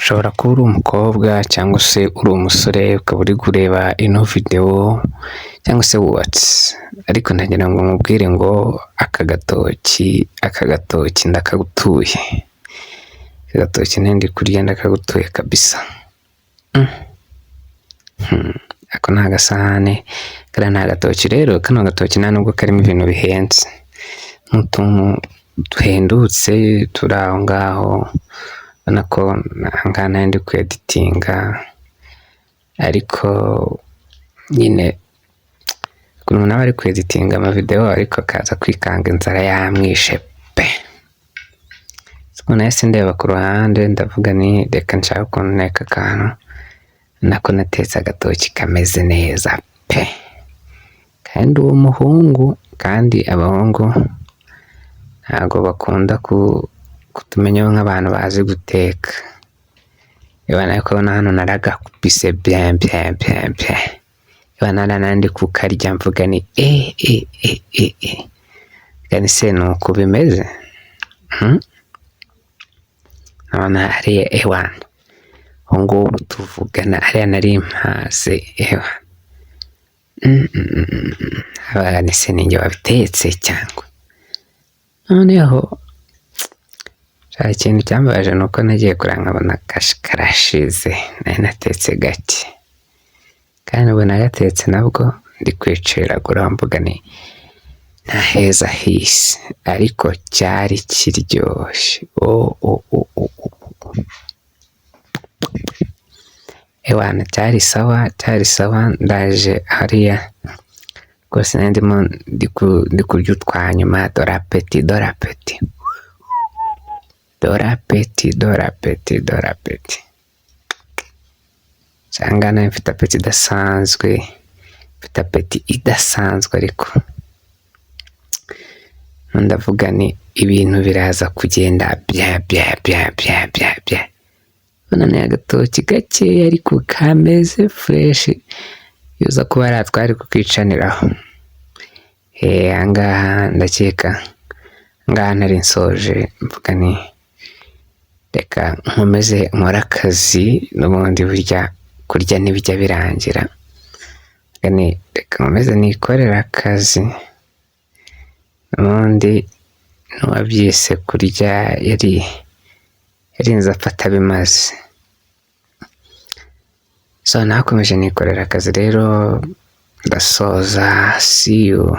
Ushobora kuba uri umukobwa cyangwa se uri umusore, ukaba uri kureba ino videwo cyangwa se wubatse, ariko ndagira ngo nkubwire ngo aka gatoki ndakagutuye, aka gatoki nari ndi kurya ndakagutuye kabisa. Ako ni agasahane, kariya ni agatoki. Rero kano gatoki nta nubwo karimo ibintu bihenze, ni utuntu duhendutse turi aho ngaho. Ubona ko aha ngaha nari ndi kweditinga, ariko nyine ukuntu umuntu aba ari kweditinga amavidewo ariko akaza kwikanga inzara yamwishe pe! Ubwo nahise ndeba ku ruhande, ndavuga ni reka nshake ukuntu nteka akantu. Nako natetse agatoki kameze neza pe! Kandi uwo muhungu, kandi abahungu ntabwo bakunda kutumenyaho nk'abantu bazi guteka. Ebana, ariko hano naragakubise bien bien bien bien. Ebana, nari ndi kukarya mvuga ni e e e e e gani se, ni uku bimeze. Nabona hariya, ewana, ubu ngubu tuvugana hariya nari mpaze, ewana. Ni se ninjye wabitetse cyangwa? Noneho nta ikintu cyambabaje, ni uko nagiye kureba nkabona karashize. Nari natetse gake, kandi ubu nagatetse nabwo ndi kwiciragura, mvuga ni nta heza hisi, ariko cyari kiryoshye. O o o o o, ewana, cyari sawa, cyari sawa. Ndaje hariya rwose nari ndimo ndi kurya utwa nyuma. Dore appétit, dore appétit, dore appétit, dore appétit, dore appétit. Cyangwa nawe mfite appétit idasanzwe, mfite appétit idasanzwe, ariko ndavuga ni ibintu biraza kugenda bya bya bya bya bya bya. Ubona ni agatoki gakeya ariko kameze fresh, iyo uza kuba ari twari kukicaniraho. Ahangaha ndakeka ngaha nari nsoje, mvuga ni reka nkomeze nkore akazi, n'ubundi burya kurya ntibijya birangira. Ni reka nkomeze nikorere akazi, n'ubundi n'uwabyise kurya yari yarinze afata bimaze. So nakomeje nikorera akazi rero, ndasoza. See you.